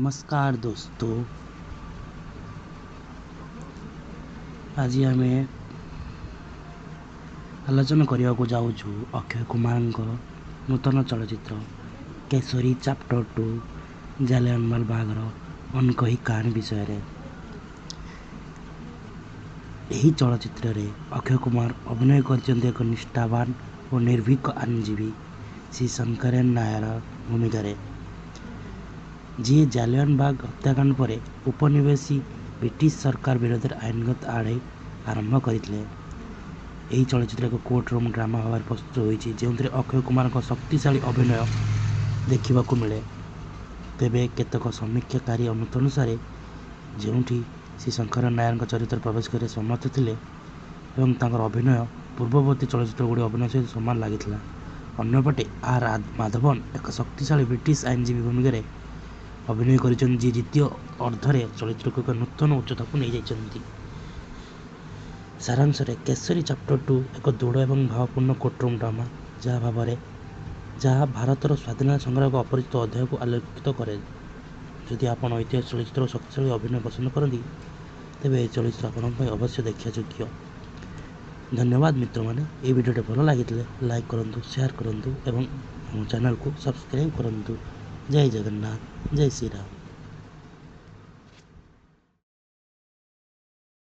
ନମସ୍କାର ଦୋସ୍ତୋ, ଆଜି ଆମେ ଆଲୋଚନା କରିବାକୁ ଯାଉଛୁ ଅକ୍ଷୟ କୁମାରଙ୍କ ନୂତନ ଚଳଚ୍ଚିତ୍ର କେଶରୀ ଚାପ୍ଟର 2 ଜାଲିଆନୱାଲା ବାଗର ଅନକହି କାହାଣୀ ବିଷୟରେ। ଏହି ଚଳଚ୍ଚିତ୍ରରେ ଅକ୍ଷୟ କୁମାର ଅଭିନୟ କରିଛନ୍ତି ଏକ ନିଷ୍ଠାବାନ ଓ ନିର୍ଭୀକ ଆଇନଜୀବୀ ଶ୍ରୀ ଶଙ୍କରନ ନାୟର ଭୂମିକାରେ, ଯିଏ ଜାଲିଆନବାଗ ହତ୍ୟାକାଣ୍ଡ ପରେ ଉପନିବେଶୀ ବ୍ରିଟିଶ ସରକାର ବିରୋଧରେ ଆଇନଗତ ଲଢ଼େଇ ଆରମ୍ଭ କରିଥିଲେ। ଏହି ଚଳଚ୍ଚିତ୍ର ଏକ କୋର୍ଟ ରୁମ୍ ଡ୍ରାମା ଭାବରେ ପ୍ରସ୍ତୁତ ହୋଇଛି, ଯେଉଁଥିରେ ଅକ୍ଷୟ କୁମାରଙ୍କ ଶକ୍ତିଶାଳୀ ଅଭିନୟ ଦେଖିବାକୁ ମିଳେ। ତେବେ କେତେକ ସମୀକ୍ଷାକାରୀ ମତ ଅନୁସାରେ, ଯେଉଁଠି ଶ୍ରୀ ଶଙ୍କରନ ନାୟରଙ୍କ ଚରିତ୍ରରେ ପ୍ରବେଶ କରିବାରେ ସମର୍ଥ ଥିଲେ ଏବଂ ତାଙ୍କର ଅଭିନୟ ପୂର୍ବବର୍ତ୍ତୀ ଚଳଚ୍ଚିତ୍ରଗୁଡ଼ିକ ଅଭିନୟ ସହିତ ସମାନ ଲାଗିଥିଲା, ଅନ୍ୟପଟେ ଆର୍ ମାଧବନ ଏକ ଶକ୍ତିଶାଳୀ ବ୍ରିଟିଶ ଆଇନଜୀବୀ ଭୂମିକାରେ ଅଭିନୟ କରିଛନ୍ତି, ଯିଏ ଦ୍ୱିତୀୟ ଅର୍ଦ୍ଧରେ ଚଳଚ୍ଚିତ୍ରକୁ ଏକ ନୂତନ ଉଚ୍ଚତାକୁ ନେଇଯାଇଛନ୍ତି। ସାରାଂଶରେ, କେଶରୀ ଚାପ୍ଟର 2 ଏକ ଦୃଢ଼ ଏବଂ ଭାବପୂର୍ଣ୍ଣ କୋର୍ଟରୁମ୍ ଡ୍ରାମା, ଯାହା ଭାରତର ସ୍ୱାଧୀନତା ସଂଗ୍ରାମର ଏକ ଅପରିଚିତ ଅଧ୍ୟାୟକୁ ଆଲୋକିତ କରେ। ଯଦି ଆପଣ ଐତିହାସିକ ଚଳଚ୍ଚିତ୍ର ଓ ଶକ୍ତିଶାଳୀ ଅଭିନୟ ପସନ୍ଦ କରନ୍ତି, ତେବେ ଏହି ଚଳଚ୍ଚିତ୍ର ଆପଣଙ୍କ ପାଇଁ ଅବଶ୍ୟ ଦେଖିବା ଯୋଗ୍ୟ। ଧନ୍ୟବାଦ ମିତ୍ରମାନେ। ଏହି ଭିଡ଼ିଓଟି ଭଲ ଲାଗିଥିଲେ ଲାଇକ୍ କରନ୍ତୁ, ସେୟାର କରନ୍ତୁ ଏବଂ ଆମ ଚ୍ୟାନେଲକୁ ସବସ୍କ୍ରାଇବ୍ କରନ୍ତୁ। ଜୟ ଜଗନ୍ନାଥ, ଜୟ ଶ୍ରୀରାମ।